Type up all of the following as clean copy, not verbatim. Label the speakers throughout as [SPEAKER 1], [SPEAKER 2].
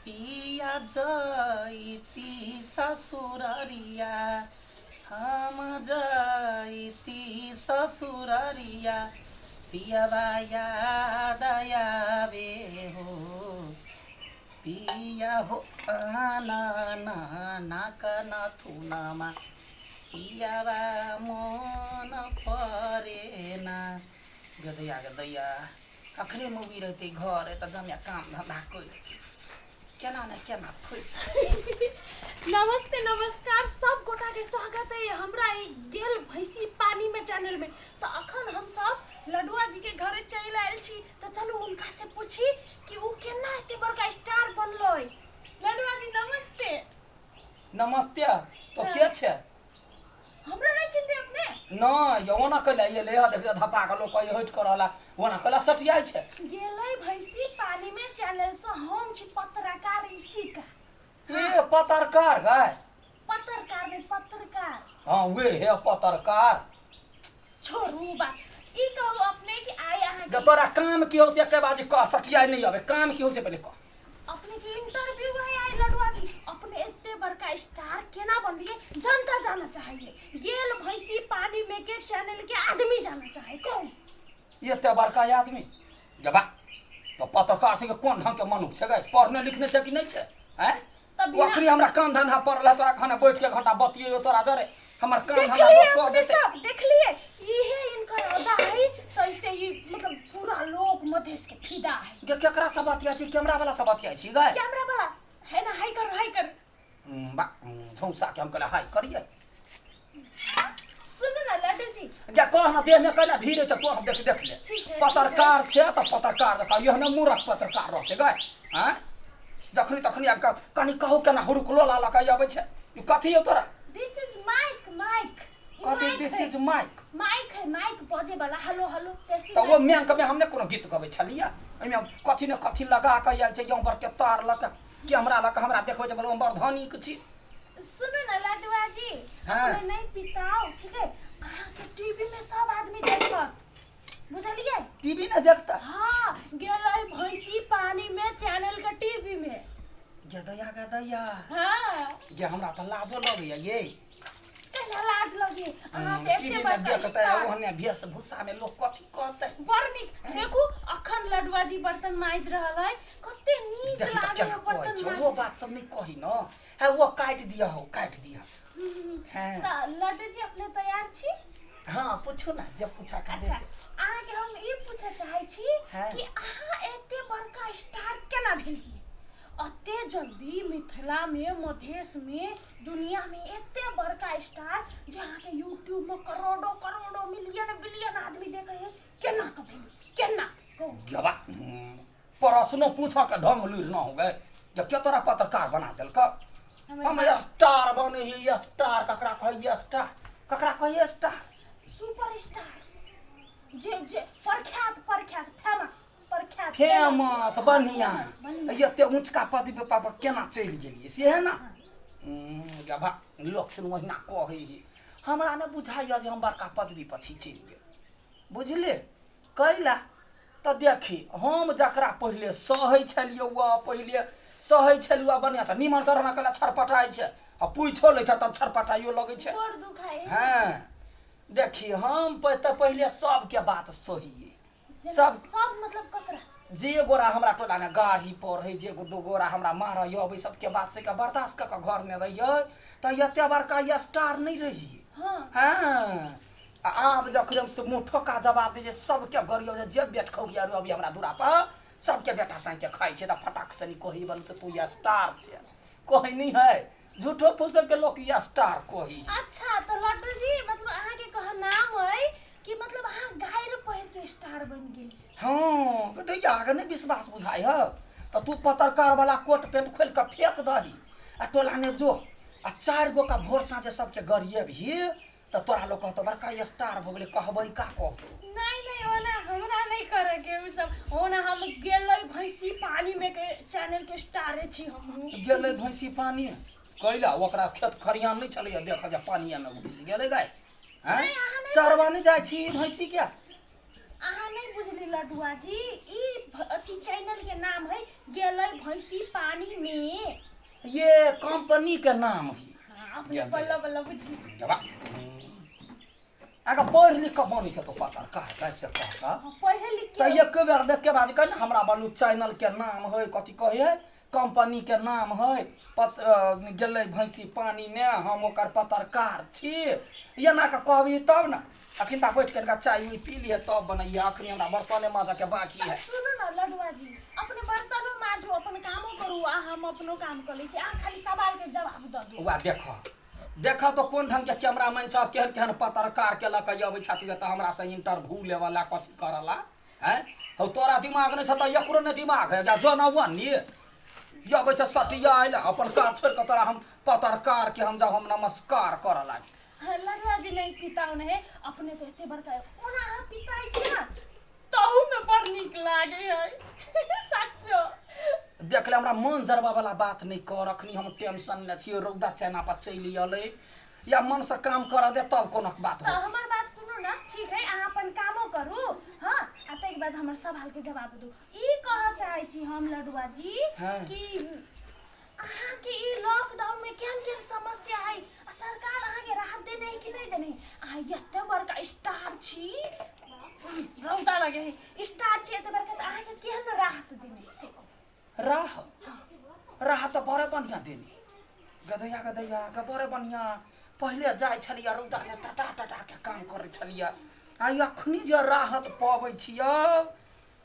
[SPEAKER 1] पिया जैती ससुररिया, हम जैती ससुररिया, पियबा याद आवे हो, पिया हो ना ना नाक नथुनमा, पियाबा मोन परेना। गदैया गदैया अखने मौगी रहते घर तऽ जमिया काम धंधा कर केना ने केना फँसि।
[SPEAKER 2] नमस्ते नमस्कार, सब गोटा के स्वागत है हमरा ई गेल भैंसी पानी में चैनल में। तो अखन हम सब लडुआ जी के घरे चलि आयल छी, तो चलू उनका से पूछी कि उ केना एते बड़का स्टार बनलै। लडुआ जी नमस्ते।
[SPEAKER 1] नमस्ते। तो के छै?
[SPEAKER 2] हमरा नहीं चिन्हते अपने?
[SPEAKER 1] न ये ओना कैला ये ले देख धपा के लोक कहे हटि कर रहला, ओना कैला सटियाइ छै।
[SPEAKER 2] गेलै भैंसी पानी में चैनल से हम छी पत्रकार ऋषिका।
[SPEAKER 1] ए पत्रकार गाय?
[SPEAKER 2] पत्रकार नहीं पत्रकार।
[SPEAKER 1] हाँ वे हे पत्रकार।
[SPEAKER 2] छोड़ू बात, ई कहू अपने कि आइ अहाँ
[SPEAKER 1] जे तोरा काम की हो से एके बाजी कह, सटियाइ नहीं अबे, काम की हो से पहिले कह।
[SPEAKER 2] अपने के इंटरव्यू है आई लडुआ जी, अपने एते बड़का स्टार केना बनलिए जनता जाना चाहिए, गेल भैंसी पानी में के चैनल के आदमी जाना चाहे। कहू
[SPEAKER 1] एते बड़का आदमी जबा तो पत्रकार से कोन ढंग के मनुष्य छै गै, पढ़ने लिखने छै कि नहीं छै? हैं
[SPEAKER 2] तब बिना
[SPEAKER 1] अखनी हमरा काम धंधा पड़ल है, तोरा खाना बैठ के घंटा बतियो तोरा जरे हमर काम धंधा
[SPEAKER 2] देखलिए
[SPEAKER 1] लोग कह
[SPEAKER 2] अपने
[SPEAKER 1] देते।
[SPEAKER 2] सब देखलिए इहे इनकर अदा है, तो ऐसे ही मतलब पूरा लोक मधेश के फिदा है।
[SPEAKER 1] गे केकरा से बतिया छी? कैमरा वाला से बतिया छी गै?
[SPEAKER 2] कैमरा वाला है ना, हाई कर हाई कर।
[SPEAKER 1] बा झौसा के हम कहले हाई करिए।
[SPEAKER 2] सुनू ना लड्डू जी,
[SPEAKER 1] जे कह ना देह में कहला भीड़ छै तो हम देख देख ले।
[SPEAKER 2] ठीक है,
[SPEAKER 1] पत्रकार छै तऽ पत्रकार देखा एहने मूर्ख पत्रकार रहते गै। हैं जखनी तखनी आबि कऽ कनि कहू केना हुरुकलो ला लऽ कऽ अबै छै, ई कथी यौ तोरा?
[SPEAKER 2] दिस is mic. Mic
[SPEAKER 1] कथी दिस is mic?
[SPEAKER 2] Mic है, माइक बजे वाला। Hello hello testing.
[SPEAKER 1] तऽ ओ मैंक में हम नहि कोनो गीत गबै छलियै, एहिमे कथी ने कथी लगा कऽ आयल छै, यौं के तार लऽ कऽ कैमरा लऽ कऽ हमरा देखबै छै, बोलो हम बड़ धनीक छी।
[SPEAKER 2] सुनू ना लडुआ जी,
[SPEAKER 1] हाँ।
[SPEAKER 2] अपने नहीं पिताओ ठीक है, अहाँ के टीवी में सब आदमी देखत, बुझलिए?
[SPEAKER 1] टीवी ने देखता?
[SPEAKER 2] हाँ, गेलै भैंसी पानी में चैनल के टीवी में।
[SPEAKER 1] गदैया गदैया।
[SPEAKER 2] हाँ
[SPEAKER 1] ये हमरा तऽ लाजो लगैया ये।
[SPEAKER 2] केना लाज लगे अहाँ के?
[SPEAKER 1] टीवी
[SPEAKER 2] एते
[SPEAKER 1] में
[SPEAKER 2] बड़का
[SPEAKER 1] देखतै
[SPEAKER 2] स्टार।
[SPEAKER 1] ओहने वेशभूषा में लोग कथी कहतै?
[SPEAKER 2] बड़ नीक, देखू अखन लडुआ जी बर्तन माजि रहल है, कते नीक
[SPEAKER 1] देखी तऽ
[SPEAKER 2] लागे
[SPEAKER 1] केना
[SPEAKER 2] है
[SPEAKER 1] कहै
[SPEAKER 2] बर्तन
[SPEAKER 1] छै।
[SPEAKER 2] माजि।
[SPEAKER 1] ओ बात सब नहि कही न है, वो काटि दिअ हौ, काटि दिअ। हाँ।
[SPEAKER 2] तऽ लड्डू जी अपने तैयार छी?
[SPEAKER 1] हाँ पूछू ना, जब पूछा का
[SPEAKER 2] अच्छा, अहाँके हम ई पूछऽ चाहै छी
[SPEAKER 1] हाँ।
[SPEAKER 2] कि अहाँ एते बड़का स्टार केना भेलियै एते जल्दी? मिथिला में, मधेश में, दुनिया में एते बड़का स्टार जे अहाँके यूट्यूब में करोड़ों करोड़ों मिलियन बिलियन आदमी देखै है, केना के भेलियै, केना कहू?
[SPEAKER 1] गबा प्रश्नो पूछऽ के ढंग लुरि न हो गए जे के तोरा पत्रकार बना देलक? हम स्टार बने ही स्टार ककरा कहै? स्टार ककरा कहै? स्टार
[SPEAKER 2] सुपर स्टार, जे जे प्रख्यात प्रख्यात फेमस प्रख्यात
[SPEAKER 1] फेमस बढ़िया।
[SPEAKER 2] बढ़िया।
[SPEAKER 1] एते ऊँचका पद पे पापा केना चलि गेलियै से है ना। गबा लोक से ओहिना कहै ही, हमरा ने बुझाइए जे हम बड़का पदवी पर छी चलि गेल, बुझलियै? कैला तऽ देखी हम जकरा पहिले सहै छलियै ओ पहिले सहै छलियै बढ़िआँसँ निमन सँ रहना कैला छरपटाइ छै आ पूछो लै छै तब छरपटाइयो लगै छै।
[SPEAKER 2] बड़ दुखाइ।
[SPEAKER 1] हँ देखी हम तऽ पहिले सबके बात सहियै।
[SPEAKER 2] जेना
[SPEAKER 1] सब
[SPEAKER 2] सब मतलब ककरा?
[SPEAKER 1] जे गोरा हमरा टोलामे गाड़ी पर है, जे दू गोरा हमरा मारऽ अबै, सबके बात सहिके बर्दाश्त कऽ कऽ घरमे रहियै तऽ एते बड़का स्टार नहि रहियै।
[SPEAKER 2] हाँ
[SPEAKER 1] हँ आ आब जखन हम से मुँह ठोका जवाब दै छै सबके गरियौ जे बेट खौगिया अभी हमरा दूरा पर सबके बेटा साँके खाइ छै तऽ फटाक से कही बन तऽ तू स्टार छै, कहै नहि है, झूठो फूसो के लोक स्टार कही।
[SPEAKER 2] अच्छा तऽ लड्डू जी मतलब अहाँके कह नाम है कि मतलब अहाँ गायर पहिर के स्टार बनि गेल?
[SPEAKER 1] हाँ दैया अगर नहि विश्वास बुझाइ है तऽ तू पत्रकार वाला कोट पेंट खोलि कऽ फेक दही आ टोला ने जो आ चारि गो का भोर साँझे सबके गरिएबही तऽ तोरा लोग कहतौ बड़का स्टार भऽ गेलै, कहबै का कहतौ?
[SPEAKER 2] नहीं नहीं, ओना हमरा नहीं करे के उ सब, ओना हम गेलै भैंसी पानी में के चैनल के स्टारे छी हमहूँ।
[SPEAKER 1] गेलै भैंसी पानी कैला? ओकरा खेत खरिहान नहि छलैया देख जे पानिये मे घुसि गेलै गाय। हैं
[SPEAKER 2] नहि, अहाँ नहि
[SPEAKER 1] चरवा नहि जाइ छी भैंसी के?
[SPEAKER 2] अहाँ नहीं बुझली लडुआ जी, ई अथी चैनल के नाम है गेलै भैंसी पानी में।
[SPEAKER 1] ये कंपनी के नाम है।
[SPEAKER 2] हाँ, अपने बल्ला बल्ला बुझी।
[SPEAKER 1] जबा आगा पढ़ लिख कऽ बनै छै तो पत्रकार कैसे कह कऽ।
[SPEAKER 2] हाँ, पढ़े लिख
[SPEAKER 1] तऽ
[SPEAKER 2] के।
[SPEAKER 1] एक बेर देख के बाद कह ने हमरा बोलू चैनल के नाम है, कथी कहै है, कंपनी के नाम है, पत गेलै भैंसी पानी ने, हम ओकर पत्रकार छी, एना कऽ कहबी तब ने। अखन तक बैठ कऽ चाय उय पी लिहे तब बनैया, अखनी हमरा बर्तने माजऽ के बाकी है।
[SPEAKER 2] सुनू न लडुआ जी, अपने बर्तनो माजू, अपन कामो करू, आ हम अपनो काम कऽ लै छी। अहाँ खाली सवाल के जवाब दऽ दू।
[SPEAKER 1] वएह देख देख तो कोन ढंग के कैमरामैन छ, केहन केहन पत्रकार के लऽ कऽ अबै छथि तऽ हमरा से इंटरव्यू लेबऽ ला कथी करऽ ला। हैं हौ तोरा दिमाग नहि छ तऽ एकरो नहि दिमाग है, जा जनबऽ नि अबै छ सटिया आयल अपन काज छोड़ि कऽ तोरा हम पत्रकार के हम जाउ हम नमस्कार करऽ लागी।
[SPEAKER 2] लडुआ जी नहीं पिताओ नहीं, अपने तो एते बड़का ओना अहाँ पिताइ छी ना तहू में बड़ नीक लागे है सच्चो।
[SPEAKER 1] देख ले हमरा मन जरबा वाला बात नहीं कर, अखनी हम टेंशन में छियै, रौदा चना पर चलि अलै या मन से काम कर दे तब कोनो बात
[SPEAKER 2] तो
[SPEAKER 1] हो।
[SPEAKER 2] हमर बात सुनू ना, ठीक है, अहाँ अपन कामो करू, हाँ, आ ताहिके बाद हमर सवाल के जवाब दू। ई कहऽ चाहै छी हम लडुआ जी
[SPEAKER 1] हाँ।
[SPEAKER 2] कि अहाँके ई लॉकडाउन में केहन केहन समस्या है आ सरकार अहाँके राहत देने है कि नहीं देने है? अहाँ एते बड़का स्टार छी, रौदा लगे है, स्टार छी एते बड़का, तऽ अहाँके केहन राहत देने है से कहू।
[SPEAKER 1] राहत राहत तऽ बड़े बढ़िआँ देने, गदैया गदैया गे बड़े बढ़िआँ। पहिले जाइ छलियै रौदामे टटा टटा के काम करै छलियै, आ अखनी जे राहत पबै छियै,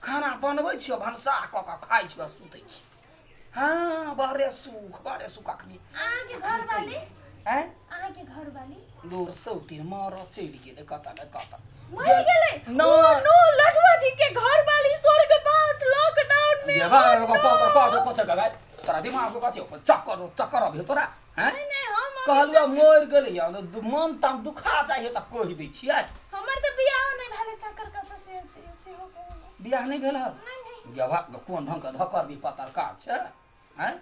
[SPEAKER 1] खाना बनबै छियै, भनसा कऽ कऽ खाइ छियै, सुतै छियै। हाँ बड़े सुख, बड़े सुख अखनी।
[SPEAKER 2] अहाँके घरवाली?
[SPEAKER 1] आँय?
[SPEAKER 2] अहाँके घरवाली?
[SPEAKER 1] दूर सौतीन मर चलि गेलै कतऽ ने कतऽ
[SPEAKER 2] मर गेलै?
[SPEAKER 1] नहि।
[SPEAKER 2] ओ नो, लडुआ जी के घरवाली स्वर्गवास लॉकडाउन में।
[SPEAKER 1] ये बा एगो पत्र कथी कथी गबै तोरा दिमाग में कथी चक्कर चक्कर अभी तोरा हैं?
[SPEAKER 2] नहीं नहीं हम
[SPEAKER 1] कहलुआ मरि गेलै या मन तम दुखा जाइ है तऽ कहि दै छियै।
[SPEAKER 2] हमर तऽ बियाह नहि भेलै, चक्कर कतऽ से एतै सेहो कहू ने।
[SPEAKER 1] बियाह नहि भेल हँ?
[SPEAKER 2] नहि नहि।
[SPEAKER 1] गेबा कोन ढंग के धकर भी पत्रकार छै हैं?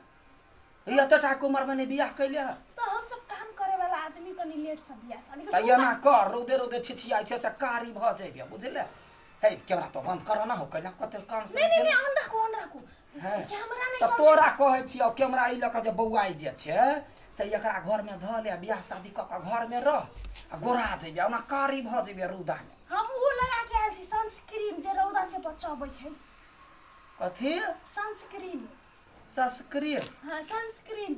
[SPEAKER 1] ई एतेटा के उमर में नहि बियाह कैले हँ?
[SPEAKER 2] तऽ हम सब काम करे वाला आदमी कनि लेट से बियाह शादी
[SPEAKER 1] तऽ एना कर रौदे रौदे छिछियाइ छै से कारी भऽ जेबे बुझले। हे कैमरा तो बंद कर ना हो कैला कते काम से
[SPEAKER 2] नहीं नहीं नहीं, ऑन राखू, ऑन राखू।
[SPEAKER 1] हैं?
[SPEAKER 2] कैमरा नहीं
[SPEAKER 1] तऽ
[SPEAKER 2] चलतै।
[SPEAKER 1] तोरा कहै छियौ कैमरा ई लऽ कऽ जे बौआइ जे छै से एकरा घरमे धऽ ले, बियाह शादी कऽ कऽ घरमे रह आ गोरा जेबे, ओना कारी भऽ जेबे रौदामे।
[SPEAKER 2] हम ओ लगा के आयल छी सनस्क्रीन जे रौदा से बचाबै है।
[SPEAKER 1] कथी?
[SPEAKER 2] सनस्क्रीन।
[SPEAKER 1] सनस्क्रीन?
[SPEAKER 2] हाँ सनस्क्रीन।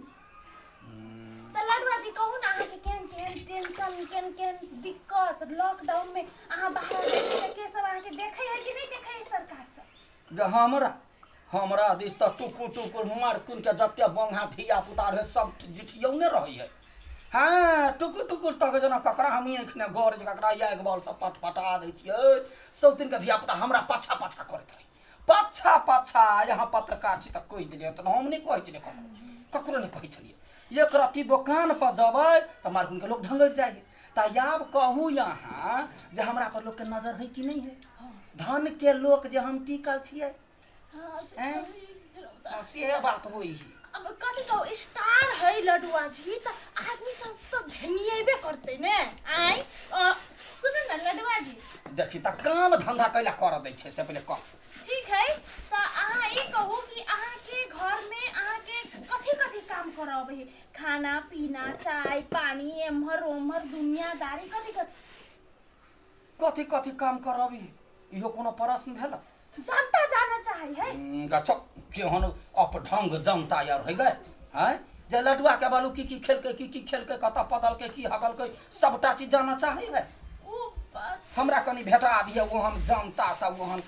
[SPEAKER 2] तऽ लडुआ जी कहू ना अहाँके केहन केहन टेंशन, केहन केहन दिक्कत लॉकडाउन में अहाँ बाहर जाइ छी तऽ के सब अहाँके देखै है कि नहीं देखै है सरकार सब?
[SPEAKER 1] जे हमरा हमरा दिस तऽ टुकुर टुकुर मार कुन के जते बंगा धिया पुता रहे सब जिठियौने रहै है। हाँ टुकुर टुकुर तक जेना ककरा हम आँखि ने गड़ै छै, ककरा आगि बॉल सब पटपटा दै छियै, सब दिन के धिया पुता हमरा पाछा पाछा करैत रहै, पाछा पाछा। यहाँ पत्रकार छी तऽ कहि देलियै, तऽ हम नहि कहै छलियै ककरो, ककरो नहि कहै छलियै। एक रत्ती दोकान पर जबै तऽ मारकुन के लोग ढंगरि जाइ है। तऽ आब कहू यहाँ जे हमरा पर लोकके नजर है कि नहि है? धन के लोक जे हम टिकल छियै।
[SPEAKER 2] हाँ, से
[SPEAKER 1] हैं?
[SPEAKER 2] सही।
[SPEAKER 1] से बात होइ है।
[SPEAKER 2] अब कथी कहू, स्टार है लडुआ जी तऽ आदमी सब तऽ झेंगिएबे करतै ने। आँय सुनू ने लडुआ जी,
[SPEAKER 1] देखी तऽ काम धंधा कैला करऽ दै छै से पहिले कह।
[SPEAKER 2] ठीक है, तऽ अहाँ ई कहू कि अहाँके घरमे अहाँके कथी कथी काम करऽ अबै है? खाना पीना, चाय पानी, एम्हर ओम्हर दुनियादारी, कथी कथी?
[SPEAKER 1] कथी कथी काम करबी, इहो कोनो प्रश्न भेल?
[SPEAKER 2] जनता जानऽ चाहै है।
[SPEAKER 1] अच्छा केहन अपढंग जनता यार है गए हैं, जे लडुआ के बालू की की खेलकै, की की खेलकै, कतऽ पदलकै, की हगलकै, सबटा चीज जानऽ चाहै है।
[SPEAKER 2] ओ बात
[SPEAKER 1] हमरा कनि भेटा दिअ ओहन जनता से, ओहन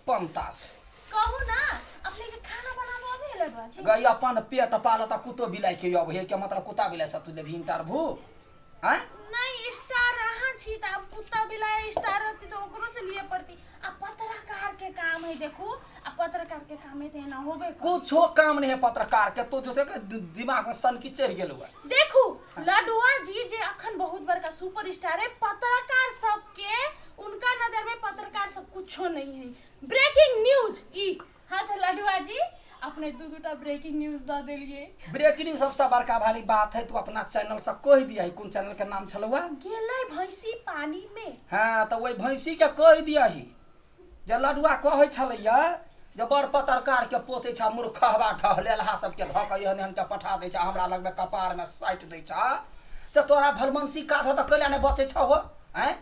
[SPEAKER 1] पंता से।
[SPEAKER 2] कहू ना अपने के खाना बनाबऽ अबै है लडुआ जी?
[SPEAKER 1] गई अपन पेट पालत आ कुत्तो बिलाइ के अबै है के मतलब कुत्ता बिलाइ सब तू लेबही इंटरव्यू? आँय?
[SPEAKER 2] नहीं स्टार अहाँ छी तऽ आब कुत्ता बिलाइ स्टार रहती तऽ ओकरो से लिए पड़ती। आ पत्रकार के काम है देखू, आ पत्रकार के काम है तऽ एना होबे करत।
[SPEAKER 1] कुछो काम नहीं है पत्रकार के, तो जो के दिमाग में सनकी चढ़ि गेल हुआ।
[SPEAKER 2] देखू लडुआ जी जे अखन बहुत बड़का सुपर स्टार है, पत्रकार सबके उनका नजर में पत्रकार सब कुछो नहीं है। ब्रेकिंग न्यूज ई। हाँ तऽ लडुआ जी अपने दू दूटा ब्रेकिंग न्यूज दऽ देलियै।
[SPEAKER 1] ब्रेकिंग न्यूज सबसे बड़का भारी बात है, तू अपना चैनल से कहि दिया, कोन चैनल के नाम छलौआ?
[SPEAKER 2] गेलै भैंसी पानी में।
[SPEAKER 1] हाँ तऽ वही भैंसी के कहि दिया ही जे लडुआ कहै छलैया जे बड़ पत्रकार के पोसै छ मूर्खहवा ढहलेलहा सबके धऽ कऽ एहन एहन के पठा दै छ हमरा लगमे कपारमे साटि दै छ से तोरा भलमनसी काज तऽ कैला नहि बचै छौ हो आँय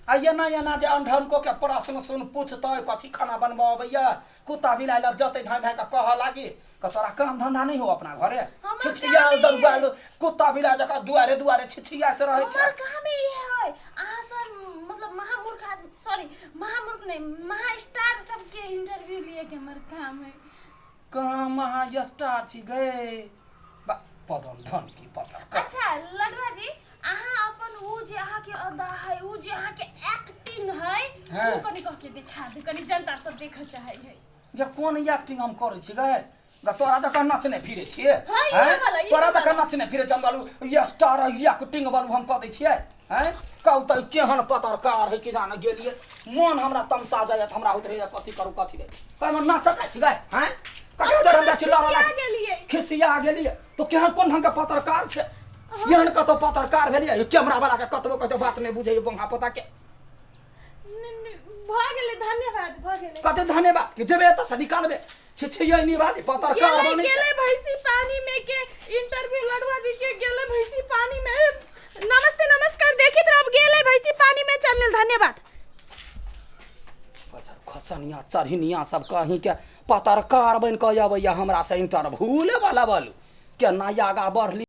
[SPEAKER 1] आ एना एना जे अंधनको के प्रश्न सुन पूछतै कथी खाना बनबऽ अबैया कुत्ता बिलाइ लग जतै धाँइ धाँइ कऽ कहऽ लागी कऽ तोरा काम धंधा नहि हो अपना घरे
[SPEAKER 2] हमर
[SPEAKER 1] छिछियाल
[SPEAKER 2] काम
[SPEAKER 1] दरुआल कुत्ता बिलाइ जकाँ दुआरे दुआरे छिछियाइत रहै छै
[SPEAKER 2] हमर काम इहे है अहाँ सब मतलब महामूर्ख आदमी सॉरी महामूर्ख नहीं महास्टार सबके इंटरव्यू लिए के हमर काम है
[SPEAKER 1] कहाँ महा स्टार छी गए पदन धन की पता कर
[SPEAKER 2] अच्छा लडवा जी अहाँ अपन ऊ जे अहाँ के अदा है ऊ जे अहाँ के एक्टिंग है
[SPEAKER 1] हाँ।
[SPEAKER 2] ऊ कनि कह के देखा दे कनि जनता सब देखऽ चाहे है
[SPEAKER 1] ये कोन एक्टिंग हम करै छी गए ग तोरा जकाँ नचने फिरै छियै
[SPEAKER 2] हाँ, इहे
[SPEAKER 1] हैं?
[SPEAKER 2] वाला, इहे
[SPEAKER 1] तोरा
[SPEAKER 2] वाला।
[SPEAKER 1] जकाँ नचने फिरै छी हम बालू ये स्टार एक्टिंग बालू हम कऽ दै छियै हैं कहू तऽ केहन पत्रकार है कि जाने गेलियै मन हमरा तमसा जायत हमरा होइत रहैए कथी करू कथी नहि तऽ हम नाचत छी गए हैं ककरो जर हमरा चिल्ला
[SPEAKER 2] खिसिया गेलियै।
[SPEAKER 1] खिसिया गेलियै तो केहन कोन ढंग के पत्रकार छै एहन कतौ पत्रकार भेलियै ई कैमरा वाला के कतबो कतौ बात नहि बुझैए बंगा पोता के
[SPEAKER 2] भऽ गेलै धन्यवाद भऽ गेलै
[SPEAKER 1] कते धन्यवाद कि जेबे एतऽ से निकालबे छिछियै नहीं बात पत्रकार
[SPEAKER 2] गेलै
[SPEAKER 1] बनै छै
[SPEAKER 2] गेलै भैंसी पानी में के इंटरव्यू लडुआ जी के गेलै भैंसी पानी में नमस्ते नमस्कार देखित रहब गेलै भैंसी पानी में चैनल धन्यवाद
[SPEAKER 1] अच्छा खसनिया चढ़िनिया सब कहीं के पत्रकार बनि कऽ अबैया हमरा से इंटरव्यू लेबऽ लगल केना आगाँ बढ़ली।